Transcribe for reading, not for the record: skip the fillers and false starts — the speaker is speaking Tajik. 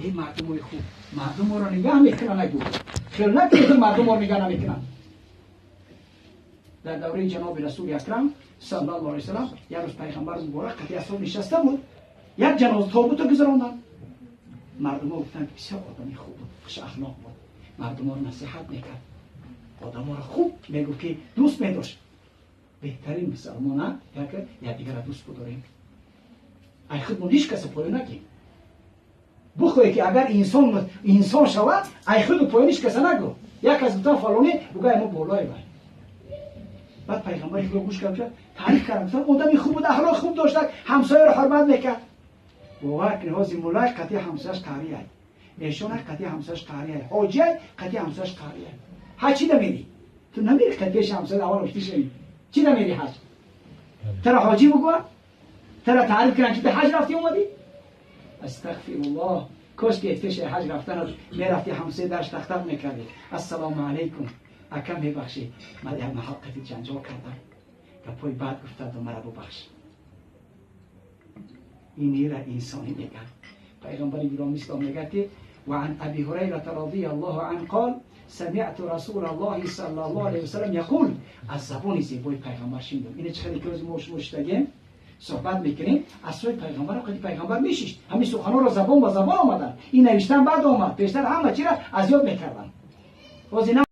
Эй мардумои хуб, мардум моро нигаҳ мекунанд, агу хел накунед, ки мардум моро нигаҳ намекунанд. Дар давраи ҷаноби Расули Акрам саллаллоҳу алайҳи васаллам як рӯз пайғамбар муборак қатъи асҳоб нишаста буд. Як ҷаноза тобуто гузаронданд. Мардумо гуфтанд: «Бисёр одами хуб буд, хушахлоқ буд, мардуморо насиҳат мекард, одаморо хуб мегуфт, ки дӯст медошт». Беҳтарин мусалмона як якдигара дӯст будорем. Ай худмон ҳеҷ каса поё нагем. Бухоҳе, ки агар инсон инсон шавад, ай худу поён ҳеҷ каса нагӯ. Як кас гуфтан фалоне, буга мо болое вай. Баъд пайғамбари Худо гӯш кард, таъриф кард, гуфтан: «Одами хуб буд, ахлоқ хуб дошта, ҳамсояро ҳурмат мекард». Бовар кунед, ҳозир мулай қатъи ҳамсояш қаҳрияй, эшонай қатъи ҳамсояш қаҳрияй, ҳоҷияй қатъи ҳамсояш қаҳрияй. Ҳаҷ чӣ дамерӣ? Ту намери қат пеши ҳамсоя аввал ошти шавӣ. Чӣ дамери ҳаҷ? Тара ҳоҷӣ бугӯяд, тара таъриф кунанд, ки ту ҳаҷ рафтӣ, омадӣ. Астағфируллоҳ. Кош ки пеши ҳаҷ рафтанат мерафти, ҳамсоя дарш тахтақ мекардӣ: «Ассалому алайкум, ака, мебахшӣ, ман як маҳал қати ҷанҷол кардам, гапҳои бад гуфтаду мара бубахш». Инира инсонӣ мегӯяд. Пайғамбари гиромӣ ислом мегӯяд, ки: وعن أبي هريرة رضي الله عنه قال: سمعت رسول الله صلى الله عليه وسلم يقول. از زبان زیبای پیغمبر شنیدم. اینه چه خیلی که ما شما شدگیم، صحبت میکنیم، از سوی پیغمبر قدی پیغمبر میشیشت، همین سخنان را زبان با زبان آمدن. این نوشتن بعد آمد، پیشتر همه چی را از یاد میکردن. باز اینا